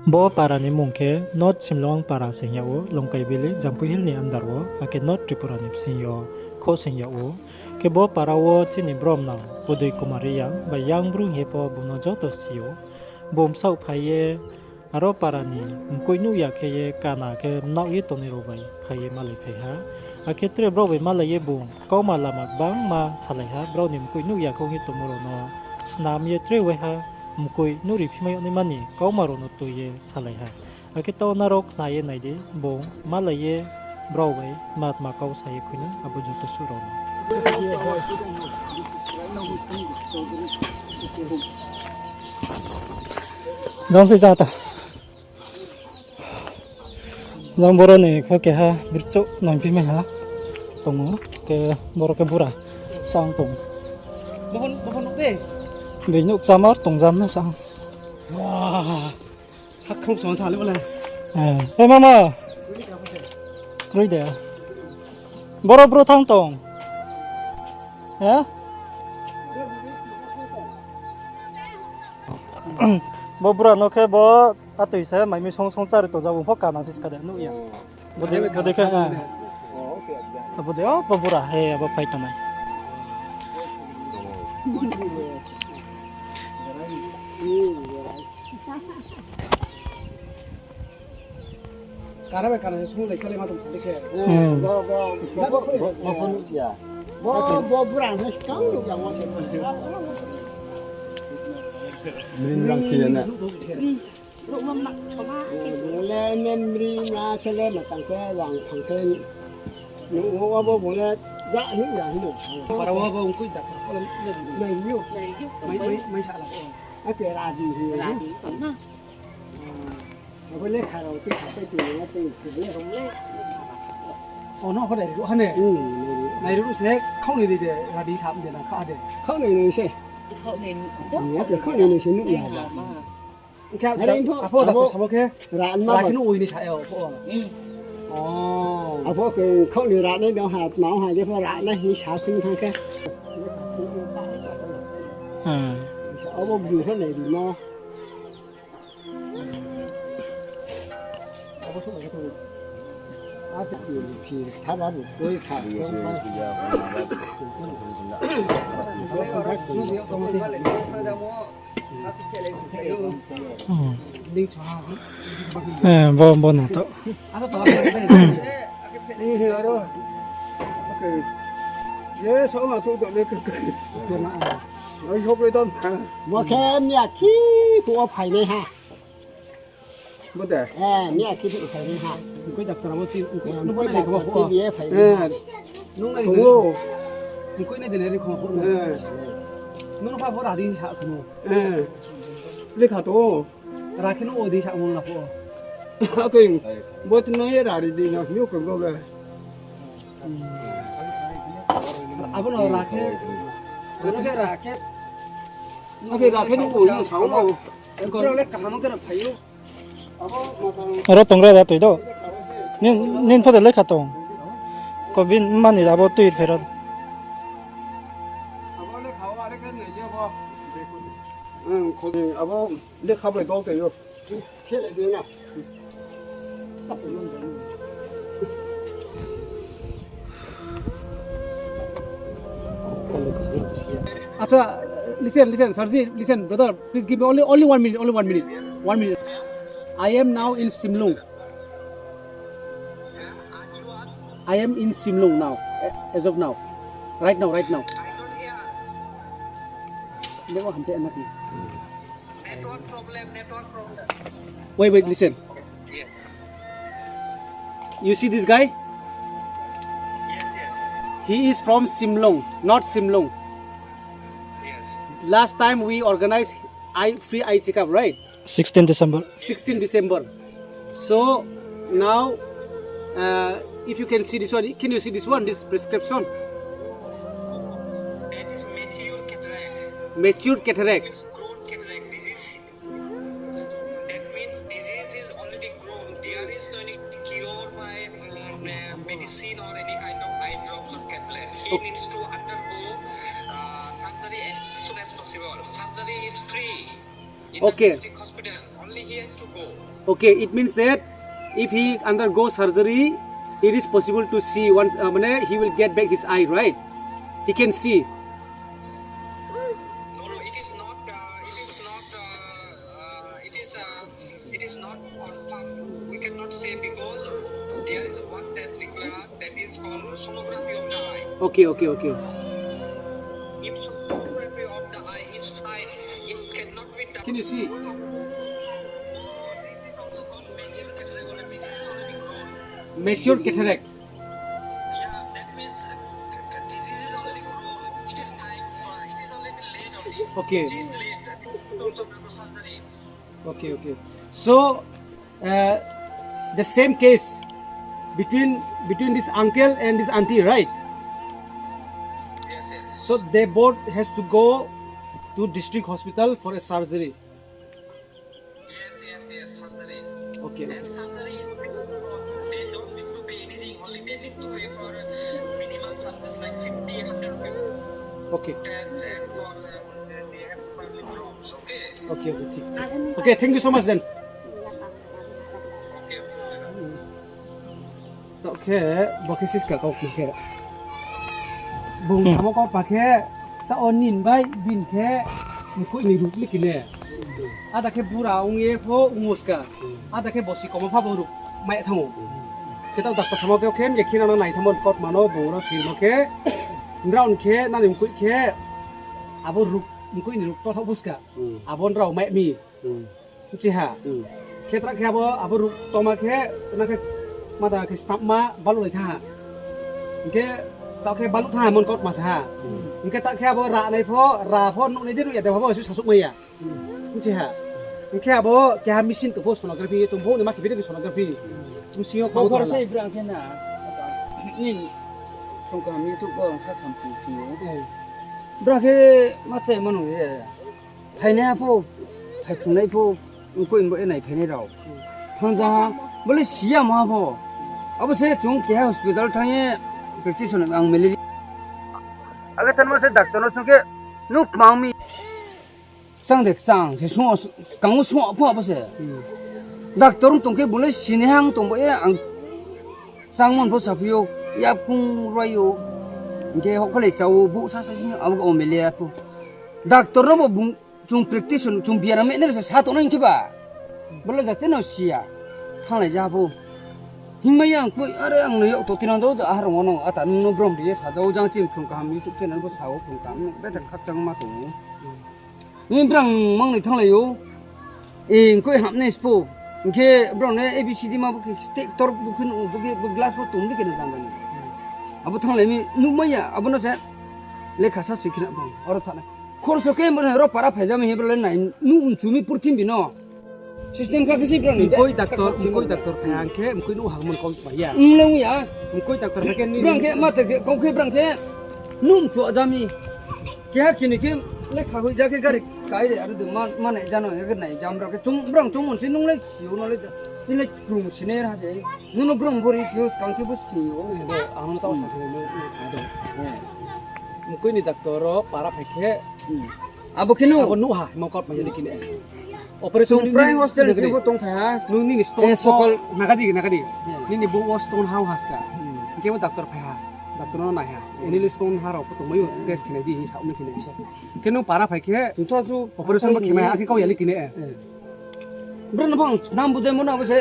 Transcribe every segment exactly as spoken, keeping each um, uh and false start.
Bo para ni mmung khe North Simlong para se hing yag ou, Longkai village, Jampui Hill ni under wo, akhe North Tripura ni bsing yo khosing yag ou. Khe bo para wo chini brom no Udoi Kumar Reang bai yang bru hing ye pho bung no joto si ou. Bung bsaoh phai ye aro para ni mkoih nuh ya khe ye kana khe mnaoh ye tongnai rao bai phai ye malai phai ha. Akhe tre brao bai malai ye bung kauma lama gbangma salai ha, brao ni mkoih nuh ya khe ong ye tongmo rao no snam ye tre waiha mkoih nuh ri phimai yag naima ni kauma rao no tui ye salai ha. Akhe taoh nrao khna ye nai di, bung malai ye brao bai ma tma kau sa ye khui na, abo joto suh rao no. Jang se jang ta. Jang boro ni pho keha burchouh nangphi mai ha tong ou, khe boro khe bura sang tong. Bini nouh chamar tong jam na sang. Hakhong song tha le bole. Eh, eh, mama. Kroi de. Boro bro thang tong. Eh? Bo bura no khe bo atoi se mai mi song song chari tong ja, bung pho kana se ska de nuh ya. Bo de, bo de khe, eh. Abo de, oh, bo bura, he, abo phai tongnai. Kara bai kara se sung lai kale ma tong sa de khe. Hmm. Bo, bo, bo, bo, bo, bo, bo, bo, bo, bura no skang nuh ya mo se. Mring lang khe ya na. Bung le ne mring na khe le ma tang khe lang thang khe. Nuh wo bo bung le ja nuh ya hing no. Para wo bo ongkoi da. Nai yo. Mai, mai, mai sa la. Ake radi hi. Radi tong na. Abo lekha rao tei sa pai tini na tei tini le. Rong le. Oh, no, abo nai ri ruh ha ne? Hmm, nai ri ruh. Nai ri ruh se khaoh ni ri de, radi sa de na kha de. Khaoh ni ni se. Khaoh ni ni. Ni ake khaoh ni ni se nuh ya ba. Khe are pho, apho da abo ko samo khe. Ra ma ra ba. Khe nuh oi ni sa ya, apho. Hmm. Oh. Apho ke khaoh ni ra nai dong ha, ma ha je pho ra nai hi sa khun thang khe. Hmm. Abo bung ha nai ri mo. Hmm. Eh, bo, bo no to. Ye, so ma so do le ke. Ai, hok le dam tha. Bo khe miya khi phuh wo phainai ha. Bo de? Eh, miya khi phuh phainai ha. Ungkoi doctor amo ti, ungkoi, eh, ungkoi ungkoi nai doctor khoma phuh ti o. Biye phainai. Eh. Nung nai tong o. Ungkoi nai de nai ri khoma phuh o. Eh. Nung pha phuh ra di sa khunu. Eh. Lekha to. Ra khe nung o di sa mo na phuh o. Akhe. Bo ti nai ra ri di na, yo khe bo be. Hmm. Abo no ra khe. Abo no khe ra khe. Akhe ra khe nung o no sa o. Abo no le kaham khe ra phai o. Aro tong ra da toi do. Nin, nin pho de lekha tong. Ko bin mani abo tui phero. Hmm, ko abo lekha bai do toi o. Acha, listen, listen, sir ji, listen, brother, please give me only, only one minute, only one minute, one minute. I am now in Simlung. I am in Simlung now, a-, as of now, right now, right now. Network hamte na ki. Network problem, network problem. Wait, wait, listen. Yes. You see this guy? Yes, yes. He is from Simlong, North Simlong. Yes. Last time we organized eye, free eye checkup, right? Sixteen December. Sixteen December. So now, uh, if you can see this one, can you see this one, this prescription? That is mature cataract. Mature cataract. It's grown cataract disease. That means disease is already grown. There is no any cure by, um, uh, medicine or any kind of eye drops or tablet. He needs to undergo, uh, surgery as soon as possible. Surgery is free in the district hospital. Okay. He has to go. Okay, it means that if he undergo surgery, it is possible to see once, uh, মানে, he will get back his eye, right? He can see. No, no, it is not, uh, it is not, uh, uh, it is, uh, it is not confirmed. We cannot say because there is one test required, that is called sonography of the eye. Okay, okay, okay. If sonography of the eye is fine, it cannot be done. Can you see? Mature cataract. Okay. Okay, okay. So, uh, the same case between, between this uncle and this auntie, right? So they both has to go to district hospital for a surgery. Yes, yes, yes, surgery. Okay. And surgery is free of cost. They don't need to pay anything, only they need to pay for minimal charges like fifty, hundred rupees. Okay. Test and for, uh, they, they have for the problems, okay? Okay, okay, ঠিক, ঠিক। Okay, thank you so much then. Okay, okay. Taoh khe, bo khe siska kau khe. Bung samo kau pa khe, taoh o nin bai bin khe, mkoih ni ruh le kine. Ada khe bura ong ye pho ongmo ska. Ada khe bosi komo pha bo ruh mai thanng ou. Khe taoh doctor samo khe, khe, khe nang no nai thanngmo kautma no bung ro simo khe, nrao khe, nani mkoih khe, abo ruh, mkoih ni ruh to thaoh buska. Abo nrao mai mi. Bchi ha. Khe tra khe abo, abo ruh toma khe, na khe mada khe snapma baluh lai thanng ha. Hing khe taoh khe baluh thanng ha mon kautma sa ha. Hing khe taoh khe abo ra nai pho, ra pho nuh nai de nuh ya de pho, bo se sasuh mai ya. Bchi ha. Hing khe abo keha machine tong pho sonography, tong pho ni ma khe bide sonography. Bsing yo kau tong sei brang khe na. Ni song kaham YouTube wo ang sa samchu si ou. Brang khe ma chai mano ye. Phainai pho, phaiphungnai pho, mkoih bo e nai phainai rao. Thanng ja ha, bo le si ya ma pho. Abo se chung keha hospital thanng ye, practice ang malaria. Age thanngmo se doctor no sung khe, nung kmang mi. Kchang de kchang, se sung, kang wo sung pho abo se. Doctor ong tong khe bo le sinai hang tong bo e ang. Changmon pho saphi ou, yapkung rai ou. Hing khe hokha le chá ou, bouh sasa sing, abo o malaria pho. Doctor no bo bung, chung practice, chung biaram me ne sa tongnai hing khe ba. Bo le jate no si ya. Thannglai ja pho. Hingmai ya ang koi, are ang no yag to tinang do, aharong wo no, ata nung no brom ri ye sa jao, jang chini phrung kaham YouTube channel pho sa ou, phrung kaham, beta khakchangma tong ou. Ni brang mang ni thannglai ou. E, koi ham nai spo. Hing khe brao ne A B C D ma bo khe stick tor bo khe nuh, bo khe bo glass pho tong di khe no jang jang ni. Abo thannglai mi nuhmai ya, abo no se lekha sa soi khe na bang. Oro thanng nai. Khorso khe bo ro para phai ja mi hing brao le nai nuh mchu mi purthimbi no. System kha khe se brao ni. Mkoih doctor, mkoih doctor phai ang khe mkoih nuh ha mon kau ma ya. Ong le ong ya. Mkoih doctor phai khe ni. Brang khe ma te khe, kau khe brang khe nuh mchu ja mi. Keha kini khe lekha hoih ja khe gari kai de, aro de ma, ma nai ja no, ya khe nai jam brao khe chung, brao chung mon se nung le si ou no le, chini le krung si nai ra se. Nung no brao bo ri khe ou skang khe bo sni ou. Ang no tao sa khe nung, nung kha de. Mkoih ni doctor ro para phai khe. Abo khe no. Abo nuh ha, himo kautma ya le kine. Operation chung ni, prai ni, hostel ni, ni bo tong phai ha. Nung nini stone, eh, sokol. Nagadi, nagadi. Nini bo wo stone ha ong ha ska. Hing khe bo doctor phai ha. Doctor no nai ha. Nini stone ha rao pho tongmai ou, test khe nai di, hing sa ong khe nai. Khe nung para phai khe, chung to su operation bo khe mai ha, akhe kau ya le kine. Brao no phang nam bujai mo na bo se.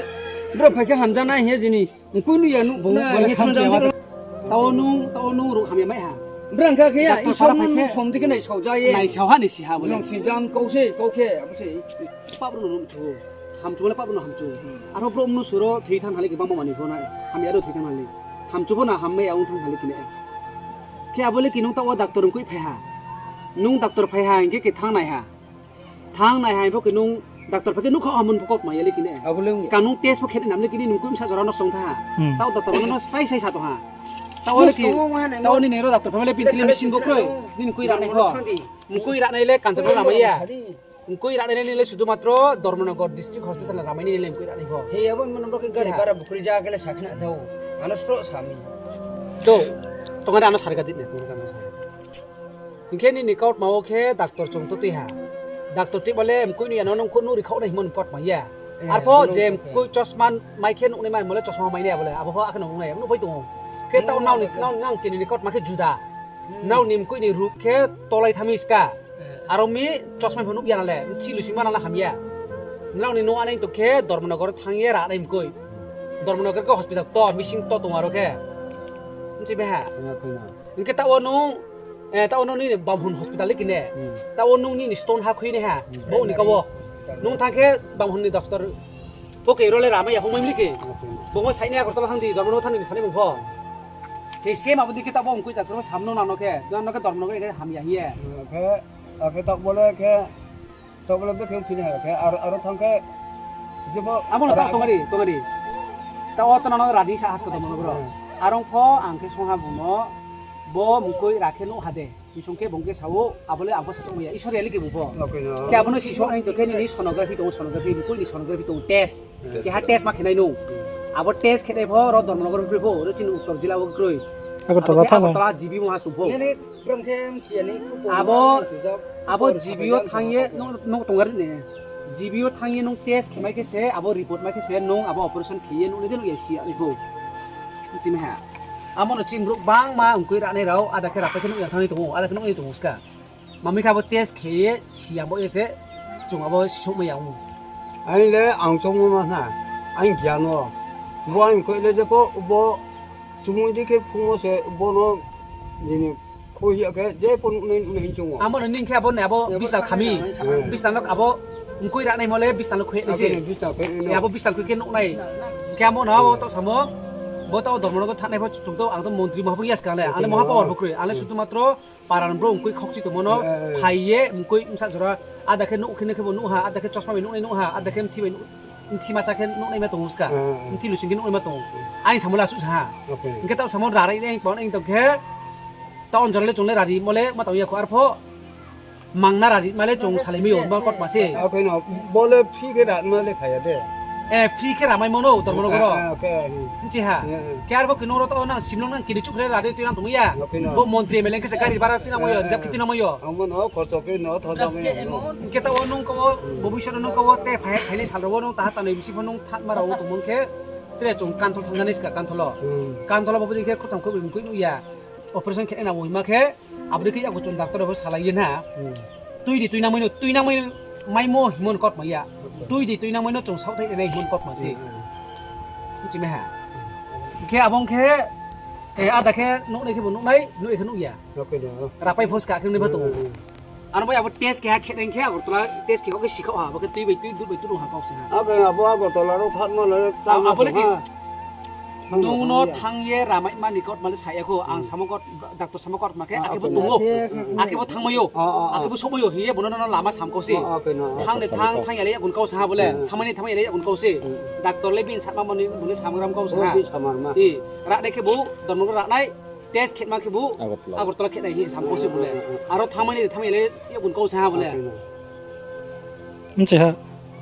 Brao phai khe hamja nai hing ye jini. Mkoih nuh ya nuh bung na, bo le ye thanng jang jang. Tao nung, tao nung ruh hamya mai ha. Brang kha khe ya, doctor Isor para phai khe som di khe nai sao ja ye. Nai sao ha ni si ha bo le. Brang si jam kau se, kau khe, abo se. Pap rao no nuh mchu. Hamchu le pap rao no hamchu. Aro brouh mnusu ro thoi thanng thang le khe bangma manoi pho nai. Hamya ro thoi thanng thang le. Hamchu pho na hammai ya ong thanng thang le kine. Khe abo le khe nung tao wo doctor mkoih phai ha. Nung doctor phai ha, hing khe khe thanng nai ha. Thanng nai hai pho khe nung doctor phai khe nuh kha ha mon pho kautma ya le kine. Abo le skang nung test pho khe nai nam le kine nung mkoih bsa jora no song tha ha. Tao doctor no sai sai sa tong ha. Tao le khe, tao nini ro doctor phai ma le pin khe le machine bo kroi. Nini mkoih ra nai pho. Mkoih ra nai le Kanchanpur ramai ya. Mkoih ra nai le nini le sudu matro Dharmanagar District Hospital ramai nini le mkoih ra nai pho. He abo mano bo khe gari bara bukhri ja khe le sakna thao. Ano sro sami. To, tongani ano sari ka dit ne, tongani ano sari. Hing khe nini kautma wo khe doctor chung to tui ha. Doctor tip bale mkoih ni ya no nung kho nung ri khaoh nai himo ni kautma ya. Arpho je mkoih chosma mai khe nuh nai ma mo le chosma mai nai ya bole. Abo pho akhe no nung nai ya, nung pai tong ou. Khe taoh nang ni, nang, nang kini ni kautma khe juda. Nang ni mkoih ni rup khe tolai thami ska. Aro mi chosma pho nuh ya na le, mthi lusi ma na na ham ya. Nang ni nung anai tong khe Dharmanagar thanng ye ra nai mkoih. Dharmanagar khe hospital to, missing to tong aro khe. Mchi be ha. Hing khe taoh wo nung, eh, taoh wo nung nini Bamhun hospital le kine. Taoh wo nung nini stone ha khui nai ha. Bo ni ka wo. Nung thanng khe Bamhun ni doctor. Bo khe ro le ramai ya hongmai mli khe. Bo mo sai nai Agartala thanng di, Dharmanagar thanng di ni sanai mung pho. He same abo di khe taoh bo mkoih doctor bo sam no nang no khe. Nang no khe Dharmanagar khe ham ya hing ye. Khe, akhe taoh bo le khe, taoh bo le bekhe phini ha khe, aro, aro thanng khe, jebo abo no taoh tongari, tongari. Taoh wo to nang no radi sa hasko Dharmanagar ro. Arong pho ang khe song ha bung no, bo mkoih ra khe nuh ha de. Bsong khe bung khe sa ou, abo le ang pho sachouhmai ya. Isor ya li khe bung pho. Khe abo no sisouh nai tong khe nini sonography tong ou, sonography, mkoih ni sonography tong ou, test. Keha test ma khe nai nung. Abo test khe nai pho, ro Dharmanagar kroi pho, ro chini Uttor jila wo kroi. Agartala thanng nai. Agartala G B mo has tong pho. Abo, abo G B yo thanng ye, nung, nung tongari ne. G B yo thanng ye nung test khe mai khe se, abo report mai khe se, nung abo operation khe ye, nung ni de nung ya si ya ni pho. Chini ha. Amo no chini brouh bangma mkoih ra nai rao, ada khe rapai khe nuh ya thanng nai tong ou, ada khe nuh nai tong ou ska. Mami khe abo test khe ye, si ya bo ye se, chung abo sisouhmai ya ou. Aini le ang choungmo ma hna, aini gyan wo. Bo aini mkoih le jepho, bo chumui di khe phungmo se, bo no jini khui ya khe, jepho nuh nai, nuh nai hing choung ou. Amo no ning khe abo ni abo bistal khami. Bistal no abo mkoih ra naimo le bistal no khui nai se. Abo bistal khui khe nuh nai. Khe amo no abo taoh samo, bo taoh Dharmanagar thanng nai pho chung to, ang to montri moha pho ya ska le, ang le moha power pho kroi, ang le sudu matro para ni brouh mkoih khokchi tongmo no phai ye mkoih bsa jora ada khe nuh khe, khe bo nuh ha, ada khe chosma bai nuh nai nuh ha, ada khe mthi bai nuh, mthi ma cha khe nuh nai ma tong ou ska. Mthi lusing khe nuh nai ma tong ou. Aini samo le asuh sa ha. Hing khe taoh samo rarai nai pon ing tong khe, taoh jora le chung le rarimo le ma tong ya kho arpho. Mangna rarima le chung salai mai ou, ma kautma se. Bo le free khe rarima le phai ya de. Eh, free khe ramai mo no, Dharmanagar ro. Mchi ha. Khe arpho khe nung ro taoh nang simlung nang kini chukre rari tuinang tongmai ya. Bo montri M L A khe se gari bara tuinang mai yo, reserve khe tuinang mai yo. Hing khe taoh wo nung ka wo, bobisot nung ka wo te phai, phainai sal rao wo nung taha tanoi bisi pho nung thanma rao wo tongmung khe, tre chung Kanthal thanng nai ska Kanthal wo. Kanthal wo bo dei khe khotham khobroi mkoih nuh ya. Operation khe nai nang hima khe, abo dei khe yakgu chung doctor rao pho salai ye na. Tui di tuinangmai no, tuinangmai maimo himo ni kautma ya. Tui di tuinangmai no chung saohthaih nai himo ni kautma se. Mchi mai ha. Hing khe abo ong khe, eh, ada khe nuh nai khe bo nuh nai, nuh ya khe nuh ya. Rapai pho ska khe nuh nai pho tong ou. Ano bai abo test keha khe nai khe Agartala test khe khe si khaoh ha, abo khe tui bai tui, dud bai dud ong ha kau se ha. Abo Agartala rao thanngma le abo le khe nung no thanng ye ramaima ni kautma le sa ya kho, ang samo kautma, doctor samo kautma khe, akhe bo tong ou, akhe bo thanngmai ou, akhe bo souhmai ou hing ye bo no, no lama sam kau se. Thanng de thanng, thanng ya le yakgun kau sa ha bo le, thanngmai ni thanngmai ya le yakgun kau se. Doctor le bini sama mani, bo le samram kau sa ha. Ra nai khe bo Dharmanagar ra nai, test khe ma khe bo Agartala khe nai hing sam kau se bo le. Aro thanngmai ni thanngmai ya le yakgun kau sa ha bo le. Mchi ha.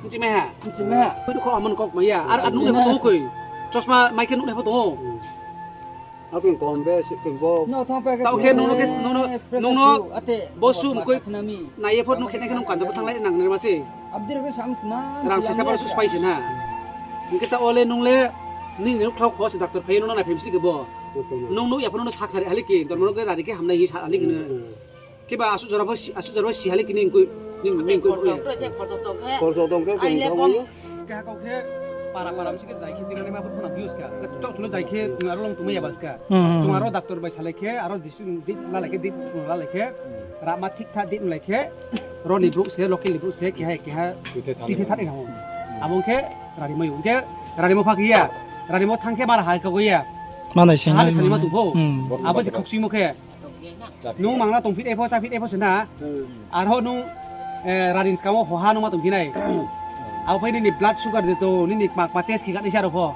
Mchi mai ha. Koi kho amo ni kautma ya. Ar, ar nuh nai pho tong ou koi. Chosma mai khe nuh nai pho tong ou. Taoh khe nung no khe, nung no, nung no, bo su mkoih nai ye pho nung khe nai khe nung kanja pho thanng lai nang nai ma se. Rang saisa pho su spai se na. Hing khe taoh wo le nung le, nini nuhkhlau kho se doctor phai ye nung no naiphaimi sri khe bo. Nung nuh ya pho nung no sa khari hali khe, Dharmanagar rari khe hamnai hing sa hali khe no. Kheba asuh jora pho si, asuh jora pho si hali kini mkoih, nini mkoih. Khorjo tong khe, khorjo tong khe, ai le bom. Khe ha kau khe, para para bisi khe jai khe tuinang nai ma pho phuna views kha. Taoh chung le jai khe, aro long tongmai ya ba ska. Chung aro doctor bai salai khe, aro date lalai khe, date lalai khe, rama thik tha date lai khe, ro ni brouh se, local ni brouh se, keha, keha, tuithe thanng nai nang ou. Abo ong khe, rarimo ou. Ong khe, rarimo pha khe ya, rarimo thanng khe mara ha kau ya. Manai se ha nai sani ma tong pho. Abo se khokchimo khe. Nung mangna tongphi nai pho, cháphi nai pho se na. Arho nung, eh, rari ni skang wo hoha nung ma tongphi nai. Abo phai nini blood sugar de to, nini kma kma test khe ganai se aro pho.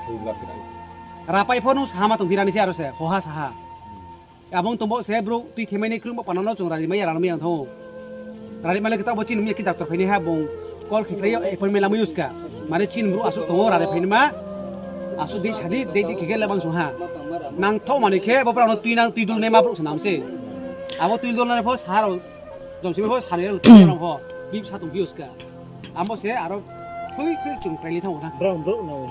Rapai pho nung saha ma tongphi ra nai se aro se, hoha saha. Abo ong tong bo se brouh tui themai nai krung bo pana no chung rari mai ya, rari mai ya thanng ou. Rari mai le khe taoh bo chini mi ya khe doctor phai nai ha bung call khe khlai yo appointment lamai yo ska. Mane chini brouh asuh tong ou rari phai nai ma. Asuh date sa di, date khe khe le bang sung ha. Nangthouh manoi khe bo brao no tuinang tuidul nai ma brouh se nam se. Abo tuidul nai pho sa rao, jomsimi pho sanai rao tuinai rao pho. Bibsa tong bios ka. Amo se aro thui thui chung krai li thanng ou na. Brao brao no.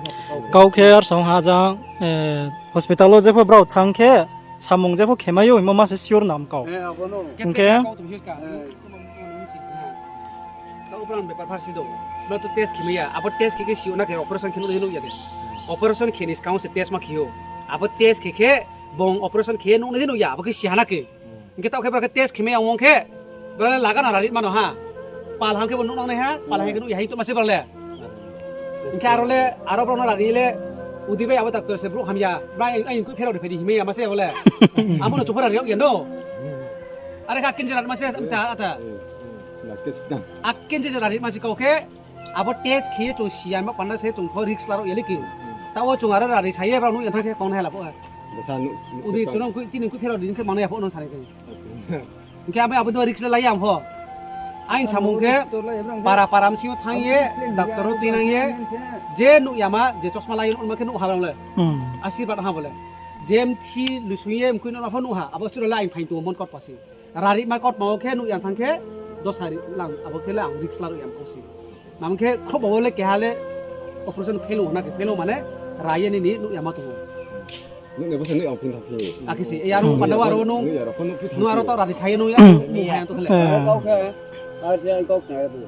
Kau khe ar song ha jang, eh, hospital wo jepho brao thanng khe, samung jepho khemai ou, himo ma se sure nam kau. Eh, abo no. Hing khe? Kau tong bios ka. Eh. Kau brao bepar phar si do. Brao to test khemai ya. Abo test khe khe si ou na khe operation khe nuh de nuh ya de. Operation khe ni skang se test ma khe ou. Abo test khe khe bung operation khe nuh de nuh ya. Abo khe si ha na khe. Hing khe taoh khe brao khe test khemai ya ong khe, brao le laga na rari mano ha. Pal hang khe bo nuh nang nai ha, pal hang khe nuh ya hing tongma se brao le. Hing khe aro le, aro brao no rari le, udi bai abo doctor se brouh hamya, brao aini, aini kui pherao ri phai di himai ya ma se abo le. Abo no chupho rari yag ya no. Are kha akin je rari ma se, mta ata. Akin je rari ma se kau khe, abo test khe ye chung si ya ma panda se chung pho risk la rao ya le khe. Taoh wo chung aro rari sa ye brao nuh ya thanng khe kong nai la pho. Udi, chung no kui, chini kui pherao di hing khe mangnai ya pho no sa nai khe. Hing khe abo, abo do risk le lai ya ang pho. Aini samung khe para para bsing yo thanng ye, doctor wo tuinang ye, je nuh ya ma, je chosma lai ye nuh ma khe nuh ha brao le. Asirbad ha bo le. Je mthi lusung ye mkoih nuh ma pho nuh ha, abo chura le aini phaing tong mon kautma se. Rari ma kautma wo khe nuh ya thanng khe, dosa ri lang, abo khe le ang risk la rao ya kau se. Nang khe khrouhba wo le keha le operation fail ong na khe, fail ong mane ra ye nini nuh ya ma tong ou. Nuh ni bo se nuh ya phin thanng phi. Akhe se, e aro panda wo aro nung, nung aro taoh rari sa ye nung ya, nung ya to khe le. Kau khe, ar se ang kau khna ya bo.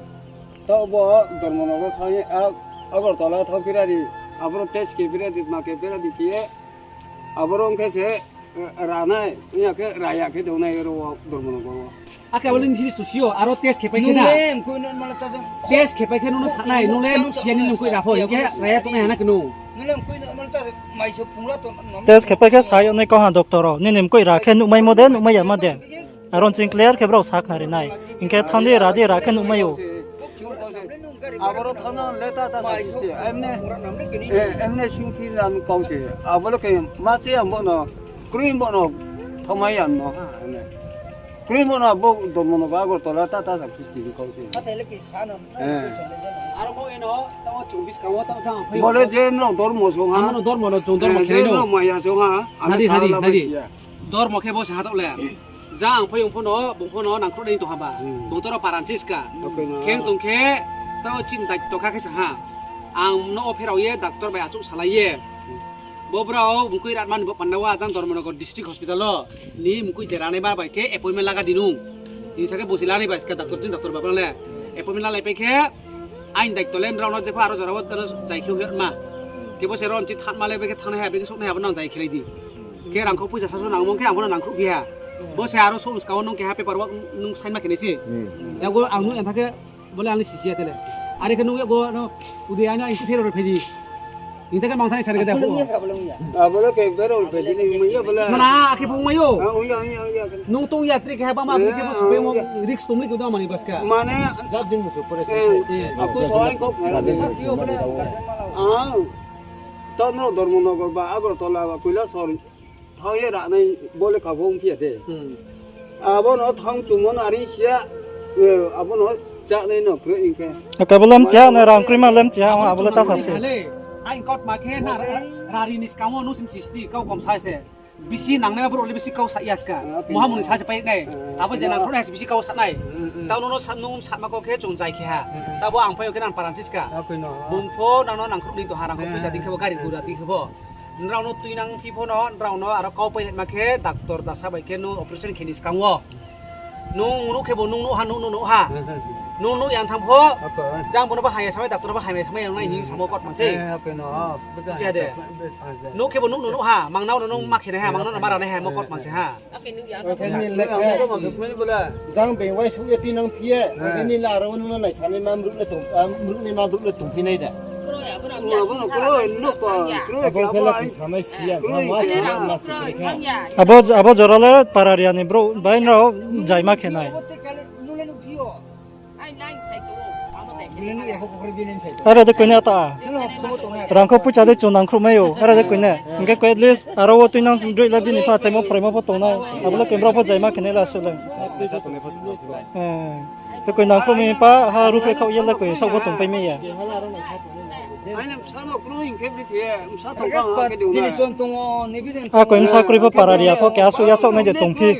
Taoh bo Dharmanagar thanng ye, a, Agartala thanng phi ra di, aboro test khe phi ra di, ma khe phi ra di khe ye, aboro ong khe se, ranai, ya khe raya khe tongnai aro Dharmanagar wo. Akhe abo le nini susi yo, aro test khe pai khe na. Test khe pai khe nung no sanai, nung le nuh si ya nini mkoih ra pho, hing khe raya tongnai ha na khe nung. Test khe pai khe sa yag nai kau ha doctor rao, nini mkoih ra khe nuhmaimo de, nuhmai ya ma de. Aro nching clear khe brao sakhnari nai. Hing khe thanng di ra di ra khe nuhmai ou. Aboro thanng na le ta ta sa se. Emne, eh, emne singphi lam kau se. Abo le khe ma che ang bo no, kroi bo no thanngmai ya no ha, emne. Kroi bo no abo Dharmanagar Agartala ta ta sa kisti kau se. Aro bo eno, tamo chobbish kau, tamo jang phai. Bo le je no dormo song ha. Amo no dormo no, chung dormo khe no. Maya song ha. Nadi, nadi, nadi. Dormo khe bo se ha taoh le. Jang phai ong pho no, bung pho no nangkhruh nai tong ha ba. Bung to ro paranchis ka. Kheng tong khe, tao chini daitto kha khe sa ha. Ang no o pherao ye, doctor bai achouh salai ye. Bo brao bung kui rat mani bo panda wo, ajang Dharmanagar District Hospital wo. Ni mkui dera nai ba bai khe appointment laga di nung. Hing sa khe bung se lanai bai ska doctor chini doctor ba brao le. Appointment lalai pai khe, aini daitto le nrao no jepho aro jora wo tano jai khe hoih ma. Khe bo se ron chi thanng ma le bai khe thanng nai ha, bai khe souh nai ha, abo nang jai khe lai di. Khe rangkho poisa sasu nangmo khe ang bo no nangkhruh phi ha. Bo se aro song skang wo nung keha paper wo nung sign ma khe nai se. Yago ang nuh yang tha khe bo le ang ni sisi ya tele. Are khe nung yago no udi ano ang si pherao ri phai di. Hing tha khe mang thani sari khe da. Abo le khe pherao ri phai di ni mui ya bo le. Na, na, akhe phung mai yo. Nung tong ya tri khe ha ba ma bri khe bo sapai mo risk tong li khe do mani baska. Mane jat din musu pore. Aku soal kok. Tamo Dharmanagar ba Agartala ba Kailasahar thanng ye ranai bo le kha bo ong phi ya de. Abo no thanng chungmo no are sia, abo no chanai no kroi hing khe. Aka bo lem cha na rang kroi ma lem cha, abo le ta sa se. Ai kot ma khe na rari ni skang wo nung sim chisti kau kom sa se. Bisi nangnai ma brouh le bisi kau sa ya ska. Moha mung ni sa se pai nai. Abo je nangkhruh nai se bisi kau sa nai. Tao nung no sa, nung sa ma kau khe chung jai khe ha. Tao bo ang phai yo khe nang paranchis ka. Bung pho nang no nangkhruh ni to ha rang kho poisa di khe bo gari gura di khe bo. Nrao no tuinang phi pho no, nrao no aro kau pai ma khe, doctor dasa bai khe nung operation khe ni skang wo. Nung nuh khe bo nung nuh ha, nung nuh nuh ha. Nung nuh yang thanng pho. Jang bo no ba haya samai, doctor no ba haya samai yang nai hing samo kot mang se. Nuh khe bo nuh nuh nuh ha, mang nao no nung ma khe nai ha, mang nao no ma ra nai ha, mo kot mang se ha. Jang beng wai suh ye tuinang phi ye, ni la aro nung no naisani ma mruh le tong, mruh ni ma mruh le tongphi nai da. Abo khe la samai si ya, samai ma si khe. Abo, abo jora le pararia ni brouh bai nrao jaima khe nai. Are de koine ta. Rang kho poisa de chung nangkhruh mai ou. Are de koine. Hing khe ko at least aro wo tuinang droi le bini pha chaimo phraimo pho tongnai. Abo le koi brao pho jaima khe nai la se le. Khe koi nangkhruh mi pa ha ruh khe khaoh ye le koi saoh pho tongpai mai ya. A koi bsa kroi pho pararia pho keha suh yachaoh nai de tongphi.